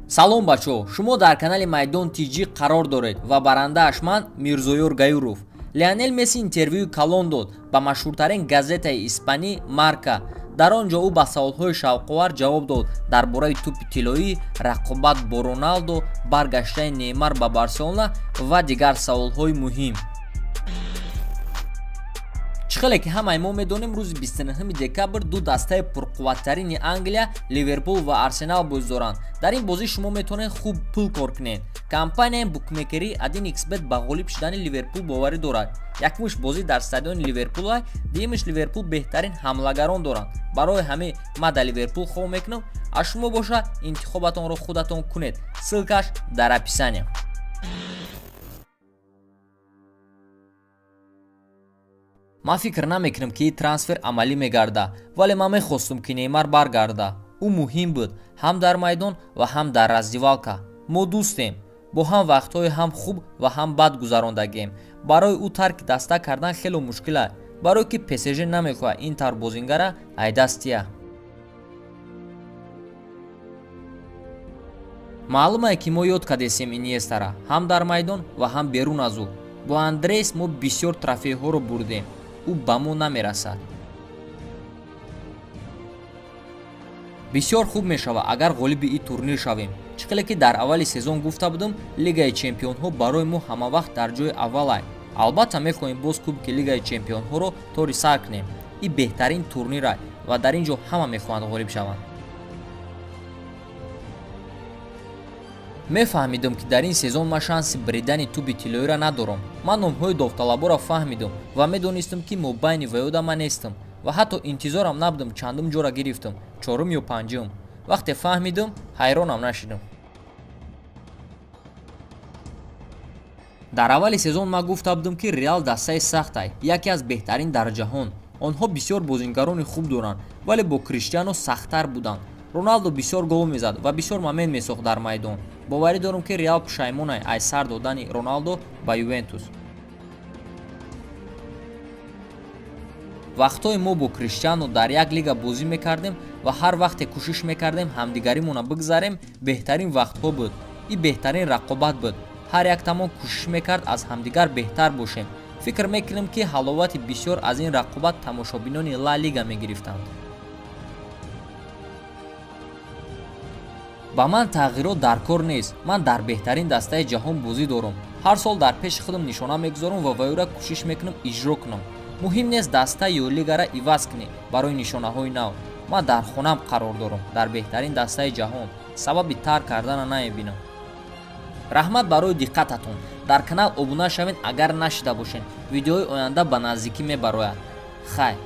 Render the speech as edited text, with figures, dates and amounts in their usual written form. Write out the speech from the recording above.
Салом бачо, шумо дар канали Майдон ТЖ қарор доред ва барандааш ман Мирзоёр Гаюров. Лионел Месси интервюи калон дод ба машҳуртарин газетаи испанӣ Марка. Дар он ҷо ӯ ба саволҳои шавқовар ҷавоб дод дар бораи тӯпи тиллоӣ, рақобат бо Роналдо, баргаштани Неймар ба Барселона ва дигар саволҳои муҳим. Чӣ хеле ки ҳамаи мо медонем, рӯзи 29 декабр ду дастаи пурқувваттарини Англия, Ливерпул ва Арсенал бозӣ доранд. Дар ин бозӣ шумо метавонед хуб пул кор кунед. Компанияи букмекерии 1xBet ба ғолиб шудани Ливерпул боварӣ дорад. Якумш бозӣ дар стадиони Ливерпул, дуюмш Ливерпул беҳтарин ҳамлагарон доранд. Барои ҳамин ман дар Ливерпул хоб мекунам, а шумо боша интихобатонро худатон кунед. Ссылкаш дар описания. Ман фикр намекунам, ки ин трансфер амалӣ мегарда, вале ман мехостум, ки Неймар баргарда. Ӯ муҳим буд ҳам дар майдон ва ҳам дар раздевалка. Мо дӯстем, бо ҳам вақтҳои ҳам хуб ва ҳам бад гузарондагем. Барои ӯ тарки даста кардан хело мушкил аст, барое ки ПСЖ намехоҳад ин тавр бозингара айдастия. Маълум ае, ки мо ёд кардесем Иньестара ҳам дар майдон ва ҳам берун аз ӯ. Бо Андрес мо бисёр трофейҳоро бурдем, ӯ ба мо намерасад. Бисёр хуб мешавад, агар ғолиби ин турнир шавем. Чӣ хеле ки дар аввали сезон гуфта будам, Лигаи чемпионҳо барои мо ҳамавақт дар ҷои аввал ай. Албатта мехоҳем боз кубки Лигаи чемпионҳоро тори сар кунем. Ин беҳтарин турнир ай ва дар ин ҷо ҳама мехоҳанд ғолиб шаванд. Мефаҳмидам, ки дар ин сезон ман шанси бридани тӯби тиллоиро надорам. Ман номҳои довталаборо фаҳмидам ва медонистам, ки мобайни ваёда ман нестам ва ҳатто интизорам набудам чандум ҷоро гирифтам, чорум ё панҷум. Вақте фаҳмидам, ҳайронам нашидам. Дар аввали сезон ман гуфта будам, ки Реал дастаи сахтай, яке аз беҳтарин дар ҷаҳон. Онҳо бисёр бозингарони хуб доранд, вале бо Криштиано сахттар буданд. Роналдо бисёр гол мезад ва бисёр момент месохт дар майдон. Боварӣ дорам, ки Реал пушаймонай аз сар додани Роналдо ба Ювентус. Вақтҳое мо бо Криштиано дар як лига бозӣ мекардем ва ҳар вақте кӯшиш мекардем ҳамдигаримонро бигзарем, беҳтарин вақтҳо буд. Ин беҳтарин рақобат буд. Ҳар яктамон кӯшиш мекард аз ҳамдигар беҳтар бошем. Фикр мекунем, ки ҳаловати бисёр аз ин рақобат тамошобинони Ла Лига мегирифтанд. Ба ман тағйирот дар кор нест. Ман дар беҳтарин дастаи ҷаҳон бозӣ дорам. Ҳар сол дар пеши худам нишона мегузорам ва ваёра кӯшиш мекунам иҷро кунам. Муҳим нест даста ё лигара иваз кунӣ барои нишонаҳои нав. Ман дар хонам қарор дорам, дар беҳтарин дастаи ҷаҳон. Сабаби тарк кардана намебинам. Раҳмат барои диққататон. Дар канал обуна шавед, агар нашида бошед. Видеои оянда ба наздикӣ мебарояд. Хайр.